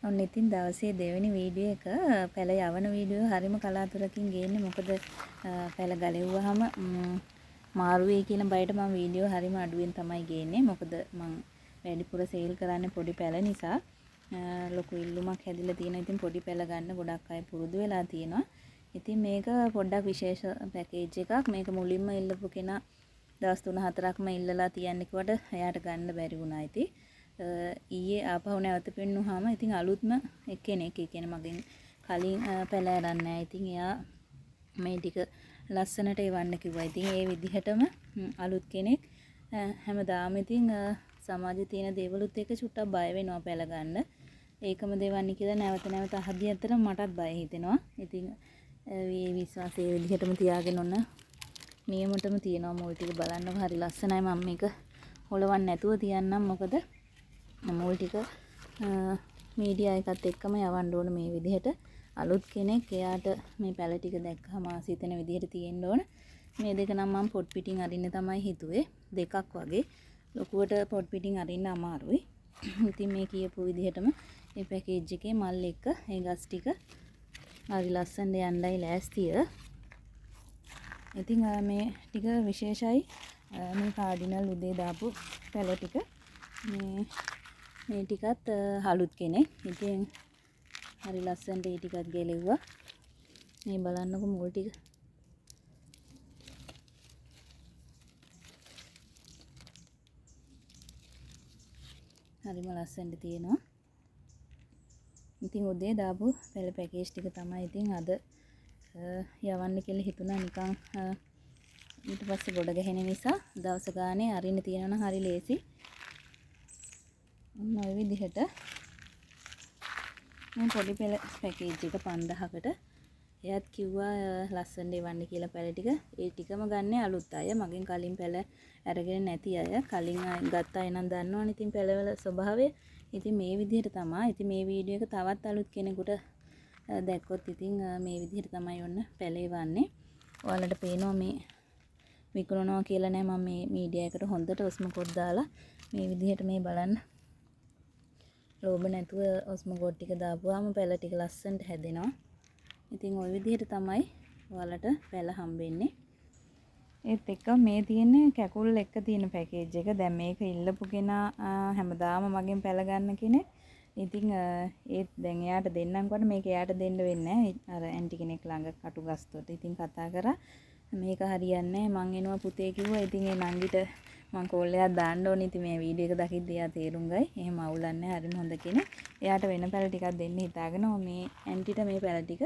ඔන්න ඉතින් දවසේ දෙවෙනි වීඩියෝ එක පැල යවන වීඩියෝ හරිම කලාතුරකින් ගේන්නේ. මොකද පැල ගලෙව්වහම මාරු වෙයි කියන බයට මම වීඩියෝ හරිම අඩුවෙන් තමයි ගේන්නේ. මොකද මං වැඩිපුර සේල් කරන්නේ පොඩි පැල නිසා. ලොකු ඉල්ලුමක් හැදිලා තියෙනවා. ඉතින් පොඩි පැල ගන්න ගොඩක් අය පුරුදු වෙලා තියෙනවා. ඉතින් මේක පොඩ්ඩක් විශේෂ පැකේජ් එකක්. මේක මුලින්ම ඉල්ලපු කෙනා දවස් 3-4ක්ම ඉල්ලලා තියන්න කිව්වට එයාට ගන්න බැරි වුණා. ඉතින් ඊයේ ආපහු නැවත පෙන්නුවාම ඉතින් අලුත්ම එක්කෙනෙක්, ඒ කියන්නේ මගෙන් කලින් පැල අරන් නෑ. ඉතින් එයා මේ ටික ලස්සනට එවන්න කිව්වා. ඉතින් ඒ විදිහටම අලුත් කෙනෙක් හැමදාම ඉතින් සමාජයේ තියෙන දේවලුත් එක්ක චුට්ටක් බය වෙනවා පැල ගන්න. ඒකම දෙවන්නේ කියලා නැවත නැවත අහද්දී ඇත්තටම මටත් බය හිතෙනවා. ඉතින් මේ විශ්වාසය ඒ විදිහටම තියාගෙන ඔන්න නියමටම තියෙනවා මුල් ටික බලන්නකො හරි ලස්සනයි. මම මේක හොලවන්න නැතුව තියන්නම්. මොකද මුල් ටික මීඩියා එකත් එක්කම යවන්න ඕන මේ විදිහට. අලුත් කෙනෙක් එයාට මේ පැල ටික දැක්කහම ආස හිතෙන විදිහට තියෙන්න ඕන. මේ දෙක නම් මම පොට් පිටින් අරින්න තමයි හිතුවේ. දෙකක් වගේ. ලොකුවට පොට් පිටින් අරින්න අමාරුයි. ඉතින් මේ කියපු විදිහටම මේ පැකේජ් එකේ මල් එක්ක මේ ගස් ටික හරි ලස්සනට යන්නයි ලෑස්තිය. ඉතින් මේ ටික විශේෂයි. මේ කාඩිනල් උදේ දාපු පැල ටික මේ ටිකත් අලුත් කෙනෙක්. ඉතින් හරි ලස්සනට ඒ ටිකත් ගෙලෙව්වා. මේ බලන්නකො මුල් ටික. හරිම ලස්සනට තියෙනවා. ඉතින් උදේ දාපු පැල පැකේජ් ටික තමයි ඉතින් අද යවන්න කියලා හිතුණා. නිකන් ඊට පස්සේ ගොඩ ගැහෙන නිසා දවස ගානේ අරින්න තියෙනවා නම් හරි ලේසි. ඔන්න ඔය විදිහට මේ පොඩි පෙළ පැකේජ් එක 5000කට එයාත් කිව්වා ලස්සනට එවන්න කියලා පැල ටික. ඒ ටිකම ගන්නේ අලුත් අය. මගෙන් කලින් පැල අරගෙන නැති අය. කලින් ගත්ත අය නම් දන්නවනේ ඉතින් පැලවල ස්වභාවය. ඉතින් මේ විදිහට තමා. ඉතින් මේ වීඩියෝ එක තවත් අලුත් කෙනෙකුට දැක්කොත් ඉතින් මේ විදිහට තමයි ඔන්න පැල එවන්නේ. ඔයාලට පේනවා මේ විකුණනවා කියලා නෑ. මම මේ මීඩියා එකට හොඳට ඔස්මකොට් දාලා මේ විදිහට මේ බලන්න. ලෝභ නැතුව ඔස්මකොට් ටික දාපුවාම පැල ටික ලස්සනට හැදෙනවා. ඉතින් ওই විදිහට තමයි ඔයාලට පැල හම්බෙන්නේ. ඒත් එක්ක මේ තියෙන්නේ කැකුල් එක්ක තියෙන පැකේජ් එක. දැන් මේක ඉල්ලපු කෙනා හැමදාම මගෙන් පැල ගන්න කෙනෙක්. ඉතින් ඒත් දැන් එයාට දෙන්නම් කොට මේක එයාට දෙන්න වෙන්නේ නෑ. අර ඇන්ටි කෙනෙක් ළඟ කටු ගස්තොට. ඉතින් කතා කරා මේක හරියන්නේ නෑ. මං එනවා පුතේ කිව්වා. ඉතින් ඒ නංගිට මං කෝල් එකක් දාන්න ඕනේ. ඉතින් මේ වීඩියෝ එක දකිද්දි එයා තේරුම් ගයි. එහෙම අවුලක් නෑ. හරිම හොඳ කෙනෙක්. එයාට වෙන පැල ටිකක් දෙන්න හිතාගෙන මේ ඇන්ටිට මේ පැල ටික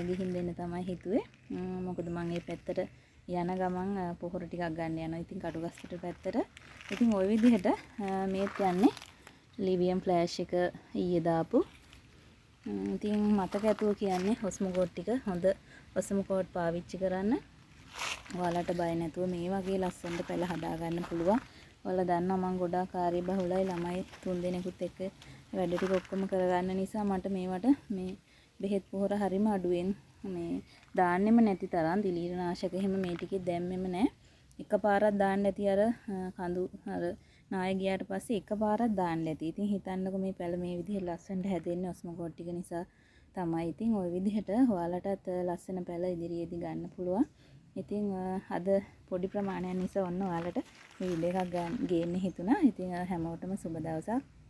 ගිහින් දෙන්න තමයි හිතුවේ. මොකද මං ඒ පැත්තට යන ගමන් පොහොර ටිකක් ගන්න යනවා. ඉතින් කටුගස්තොට පැත්තට. ඉතින් ওই විදිහට මේත් යන්නේ ලිවියම් ෆ්ලෑෂ් එක ඊයේ දාපු. ඉතින් මතක ඇතුව කියන්නේ ඔස්මෝකෝට් ටික හොඳ ඔස්මෝකෝට් පාවිච්චි කරන්න. ඔයාලට බය නැතුව මේ වගේ ලස්සනට පැල හදාගන්න පුළුවන්. ඔයාලා දන්නවා මං ගොඩාක් කාර්යබහුලයි. ළමයි 3 දෙනෙකුත් එක්ක වැඩ ටික ඔක්කොම කරගන්න නිසා මට මේවට මේ බෙහෙත් පොහොර හරිම අඩුවෙන් මේ දාන්නෙම නැති තරම් දිලීරනාශක එහෙම මේ ටිකේ දැම්මෙම නෑ. එකපාරක් දාන්න ඇති අර කඳු අර නාය ගියාට පස්සේ එකපාරක් දාන්න ඇති. ඉතින් හිතන්නකෝ මේ පැල මේ විදිහට ලස්සනට හැදෙන්නේ ඔස්මෝකෝට් ටික නිසා තමයි. ඉතින් ওই විදිහට ඔයාලටත් ලස්සන පැල ඉදිරියේදී ගන්න පුළුවන්. ඉතින් අද පොඩි ප්‍රමාණයක් නිසා ඔන්න ඔයාලට වීඩියෝ එකක් ගේන්න හිතුණා. ඉතින් හැමෝටම සුබ දවසක්.